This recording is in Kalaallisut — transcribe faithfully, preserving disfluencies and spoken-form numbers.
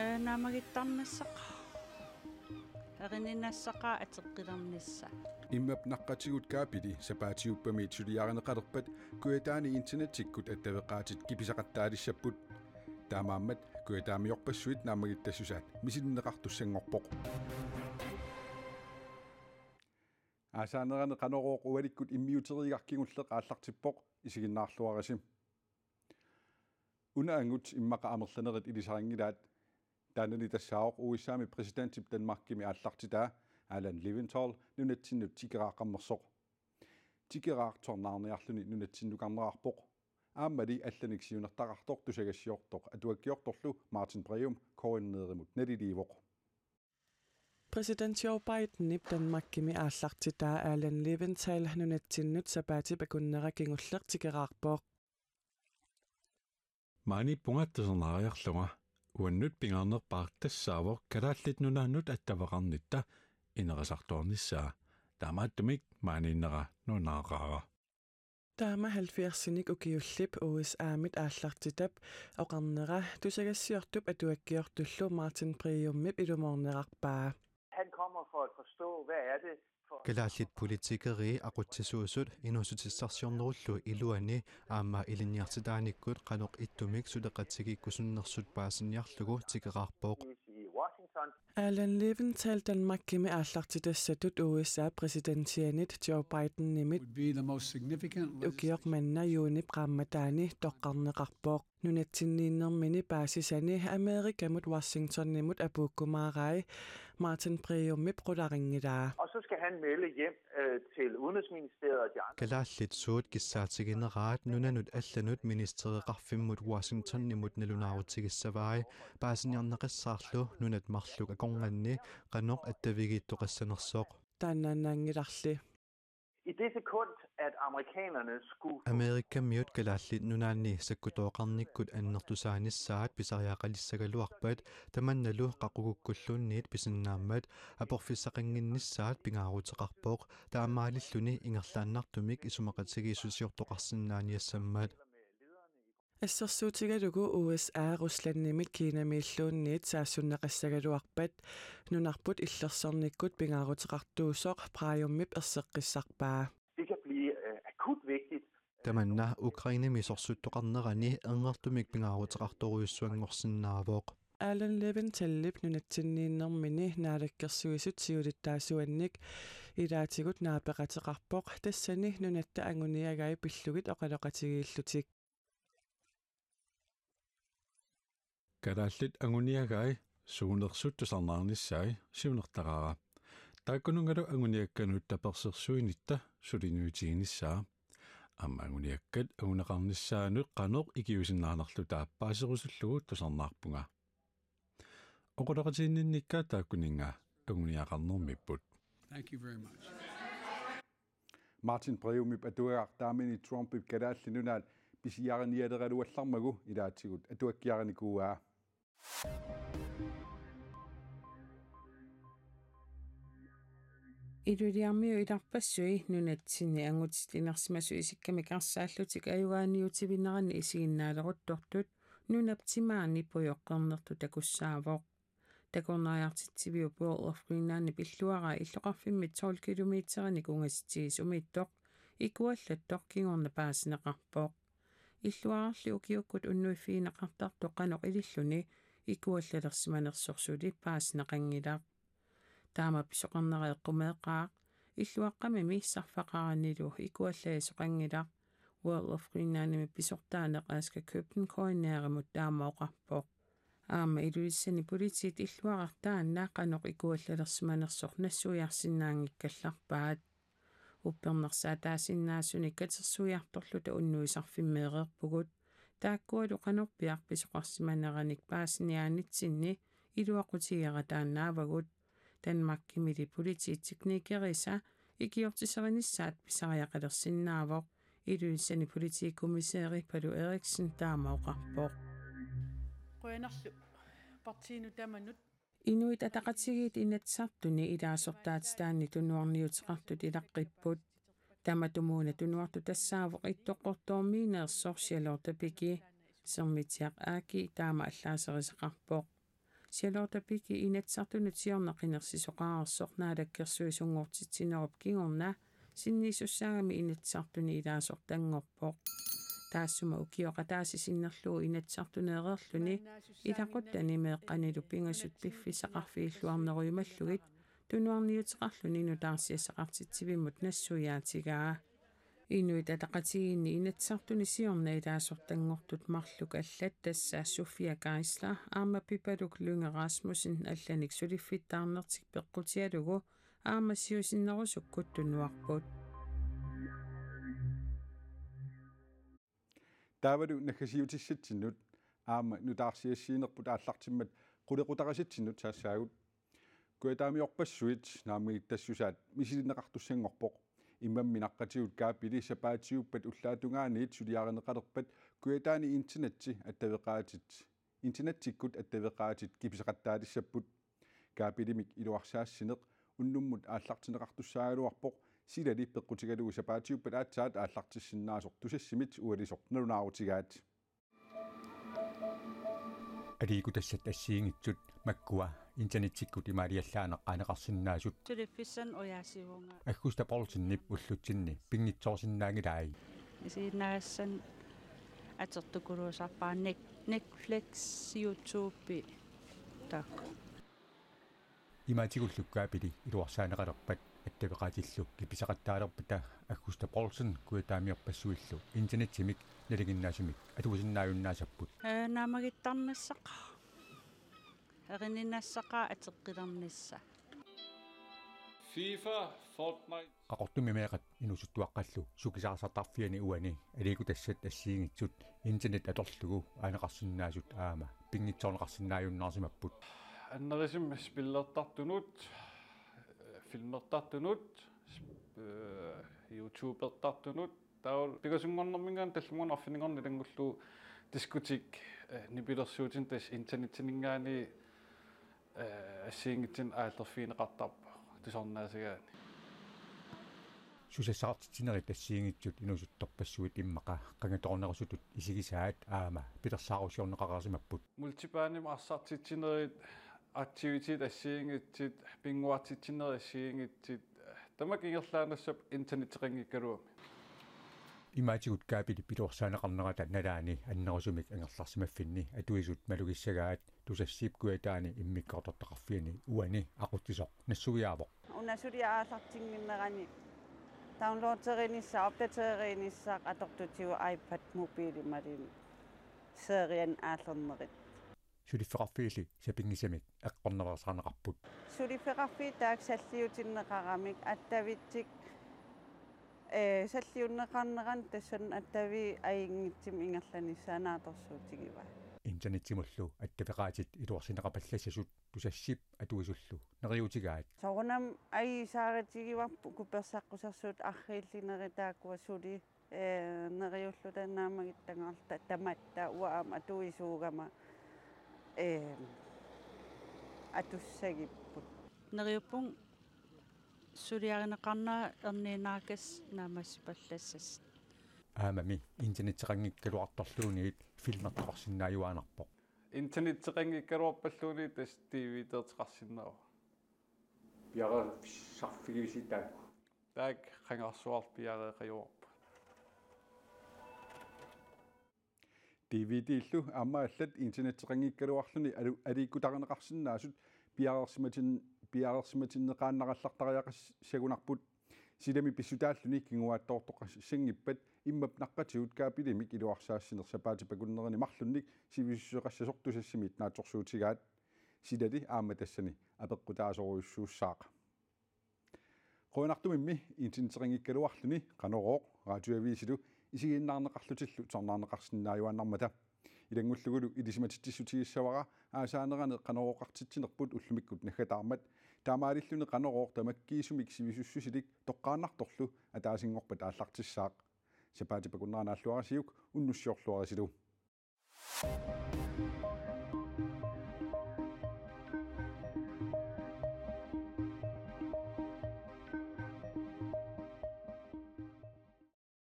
Naamagittarnissaq, erininassaqaa atoqqilernissaq. Immap naqqatigut kaapili sapaatiuppami suliarineqalerpat Kujataani internettikkut attaveqaatit kipisaqattaalissapput. Taamaammat Kujataamiorpassuit naammagittasusaat misilinneqartussanngorpoq. Aasaanerani Qanorooq ualikkut immiuteriigaq kingulleq aallartippoq, isiginnaarluarisi. Una angut immaqa amerlanerit ilisarinngilaat. Taannani tassaavoq U S A-mi præsidentip Danmarkimi aallartitaa Alan Leventhal nunatsinnut tikeraaqqammersoq. Tikeraaq tornaarniarluni nunatsinnukarnerarpoq. Aammali allanik siunertaqartoq tusagassiortoq atuakkiortorlu Martin Breum K N-erimut naliliivoq. Præsident Joe Bidenip Danmarkimi aallartitaa Alan Leventhal nunatsinnut sapaatip akunnera kingulleq tikeraarpoq. Maaniippunga tusarnaariarlunga. Uannut pingaarnerpaaq tassaavoq Kalaallit Nunaannut attaveqarnitta inerisartuarnissaa. Taamaattumik maaniinnera nunaaqaara. Taama halvfjerdsinik ukiullip U S A-mit aallartitap oqarnera tusagassiortup atuakkiortullu Martin Breumip ilumoornerarpaa. Han kommer for at forstå, hvad er det for... Kalaallit politikerii aqutsisuusut inuussutissarsiornerullu iluani aamma ilinniartitaanikkut qanoq ittumik suleqatigiikkusunnersut paasiniarlugu tikeraarpoq. I Washington. Alan Leventhal Danmarkimi aallartitassatut U S A præsidentianit Joe Bidenimit would be the most significant ukioq manna juunip qaammataani toqqarneqarpoq. Nunatsinniinnermini paasisani Amerikamut Washingtonimut apuukkumaarai Martin Breumip qularinngilaa. Og så skal han melde hjem øh, til Udenrigsministeriet og de andre. Kalaallit suut kissaatigineraat nunanut allanut ministereqarfimmut Washingtonimut nalunaarutigissavai paasiniarneqassaarlu nunat marluk akornanni qanoq attavigiittoqassanersoq. Taannaannanngilarli. I det sekund, at amerikanerne skulle... Amerikamiut Kalaallit Nunaanni sakkutooqarnikkut annertusaanissaat pisariaqalissagaluarpat tamannalu qaqugukkulluunniit pisinnaammat aporfissaqannginnissaat pingaaruteqarpoq, taamaalilluni ingerlaannartumik isumaqatigiissusiortoqarsinnaaniassammat. Assersuutigalugu U S A Ruslandimit Kinamiilluunniit saassunneqassagaluarpat nunarput illersornikkut pingaaruteqartuusoq Breumip erseqqissarpaa. Det kan blive øh, akut vigtigt. Tamanna Ukrainemi sorsuttoqarnerani erngertumik pingaaruteqartorujussuanngorsinnaavoq. Alan Leventhalip nunatsinniinnermini naalakkersuisut siulittaasuannik ilaatigut naapeqateqarpoq, tassani nunatta anguniagai pillugit oqaloqatigiillutik. Kalaallit anguniagai suunersut tusarnaarnissai siunertaraara. Taakkununngalu anguniakkanut tapersersuinitta suliniutiginissaa. Aamma anguniakkat anguneqarnissaannut qanoq ikiuinnarluta paaserusullugu tusarnaarpunga. Oqaloqatiginninnikka taakkuninnga anguniagaqarnermipput. Thank you very much. Martin Breumip atuagaq taamani Trumpip Kalaallit Nunaat pisiarinialeraluallarmagu ilaatigut atuakkiarinikuuaa. Ilulissarmiut ilarpassui nunatsinni angutit inersimasut isikkamik arsaallutik ajugaaniutivinerani isiginnaaleruttortut nunap timaani pujoqqernertut takussaavoq. Takornariartitsiviup World of Greenlandip illuaraa illoqarfimmit tolv kilometerinik ungasitsigisumiittoq ikuallattoq kingorna paasineqarpoq. Illuararli ukiukkut unnuiffigineqartartoq qanoq ililluni ikuallalersimanersoq suli paasineqanngilaq. Taama pisoqarnera eqqumeeqaaq, illuaqqamimi sarfaqaranilu ikuallaisoqanngilaq, World of Greenlandimi pisortaaneq Asger Købten K N R-imut taama oqarpoq. Aamma Ilulissani politiit illuaraq taanna qanoq ikuallalersimanersoq nassuiarsinnaanngikkallarpaat. Uppernarsaataasinnaasunik katersuiartorluta unnuisarfimmeereerpugut. Taakkualu qanorpiaq pisoqarsimaneranik paasiniaanitsinni iluaqutigigakku taannaavagut. Danmarkimili politiit teknikerisa ikiortiserinissaat pisariaqalersinnaavoq, Ilulissani politikommissæri Palu Eriksen taama oqarpoq. Qujanarlu partiinut tamanut. Inuit Ataqatigiit Inatsisartuni ilaasortaatitaanni tunuarniuteqartut ilaqqipput. Tamatumuuna tunuartut tassaavoq Ittoqqortoormiineersoq Charlotte Pigge, Sermitsiaq A G taama allaaserisaqarpoq. Charlotte Bigge Inatsisartunut siorna qinersisoqareersoq Naalakkersuisunngortitsinerup kingorna sinniisussaagami Inatsisartuni ilaasortanngorpoq. Taassuma ukioq ataaseq sinnerlugu Inatsisartuneereerluni ilaquttani meeqqanilu pingasut piffissaqarfigilluarnerujumallugit tunuarniuteqarluni nutaarsiassaqartitsivimmut nassuiaatigaa. Inuit Ataqatigiinni Inatsisartuni siorna ilaasortanngortut marluk allat, tassa Sofia Geisler aamma Pipaluk Lynge Rasmussen, allanik suliffittaarnertik peqqutigalugu aamma siusinnerusukkut tunuarput. Taavalu naggasiutissitsinnut aamma nutaarsiassiinerput aallartimmat qulequtarisatsinnut saassaagut. Kujataamiorpassuit naammagitassusaat misilinneqartussanngorpoq. Immami naqqatigut kaapili sapaatiuppat ullaatungaaniit suliarineqalerpat Kujataani internetti attaveqaatit, internettikkut attaveqaatit kipisaqattaalissapput. Kaapilimik iluarsaassineq unnummut aallartinneqartussaagaluarpoq, silali peqqutigalugu sapaatiuppat aatsaat aallartissinnaasoq Tusassimit ualisoq nalunaarutigaat. Aliikkutassat assigiinngitsut makkua internettikkut imaaliallaaneq aaneqarsinnaasut. Suliffissanut ujaasivunga. Augusta Poulsenip ullutsinni pinngitsoorsinnaanngilai. Isiginnaagassat atortukuluusarpara Net-, Netflix, YouTube, taakku. Imaatigullu kaapili iluarsaaneqalerpat attaveqaatillu kipisaqattaalerpata Augusta Poulsen Kujataamiorpassuillu internettimik nalinginnaasumik atuisinnaajunnaassapput. Ee, naammagittarnissaqaaq. Erininassaqaaq atoqqilernissaq. FIFA, Fortnite. Qaqortumi meeqqat inuusuttuaqqallu sukisaarsartarfiani uani aliikkutassat assigiinngitsut internet atorlugu aaneqarsinnaasut aamma pinngitsoorneqarsinnaajunnaarsimapput. Annerusumik spillertartunut, filmertartunut, sp-, eh, YouTubertartunut, taava pingasunngornerminngaanniit tallimanngorneq arfininngorneq ilanngullugu diskotek, eh, nipilersuutinik tassa internettininngaanniit, eh, assigiinngitsunik aallerfigineqartarpoq tusarnaasagaanni. Susassaqartitsinerit assigiinngitsut inuusuttorpassuit immaqa qangatornerusutut isigisaat aamma pilersaarusiorneqareersimapput. Multibanimik arsartitsinerit, aktivitetit assigiinngitsut, pinnguartitsinerit assigiinngitsut, tamakku ingerlaannassappat internetteqanngikkaluamik. Imaatigut kaapilip iluarsaaneqarnerata nalaani annerusumik angerlarsimaffinni atuisut malugissagaat Tusassip Kujataani immikkoortortaqarfiani uani aqutsisoq nassuiaavoq. Una suliaq aallartinnginnerani downloaderinissaq, opdateerinissaq atortutigut iPad, mobili imaluunniit serianik aallernerit. Suliffeqarfiilli sapinngisamik eqqornersaarneqarput. Suliffeqarfiit taakku salliutinneqaramik attavitsik, ee, salliunneqarneranni tassani attaviit ajunngitsumik ingerlanissaat naatsorsuutigivaat. Internettimullu attaveqaatit iluarsineqapallassasut Tusassip atuisullu neriuutigaat. Soorunami ajuusaarutigivarput kupersaqqusersuut arriillinerit taakkua suli, ee, neriulluta naammagittagaluarluta tamatta uanga aamma atuisuugama, ee, atussagipput. Neriuppunga suliarineqarnera erniinnarakkassi naammassipallassasut. Aammami internetteqanngikkaluartorluunniit filmertoqarsinnaajuaannarpoq. Internetteqanngikkaluarpalluunniit tassa D V D-ertoqarsinnaavoq. Piareersarfigisi taakku? Taakku qangarsuarlu piareeqajuarput. D V D-llu aamma allat internetteqanngikkaluarluni alu-, aliikkutarineqarsinnaasut piareersimatin-, piareersimatinneqaannarallartariaqassagunarput. Silami pissutaalluni kinguaattoortoqassanngippat immap naqqatigut kaapilimik iluarsaassineq sapaatip akunnerini marlunnik sivisussuseqassasoq Tusassimiit naatsorsuutigaat. Silali aamma tassani apeqqutaasorujussuussaaq. Qujanartumimmi internetteqanngikkaluarluni Qanorooq Radioavisilu isiginnaarneqarlutillu tusarnaarneqarsinnaajuaannarmata. Ilanngullugulu ilisimatitsissutigissavara aasaanerani Qanorooqartitsinerput ullumikkut naggataarmat, taamaalilluni Qanorooq tamakkiisumik sivisussusilik toqqaannartorlu ataasinngorpat aallartissaaq. Sapaatip akunnerani naalluarisiuk unnussiorluarisilu.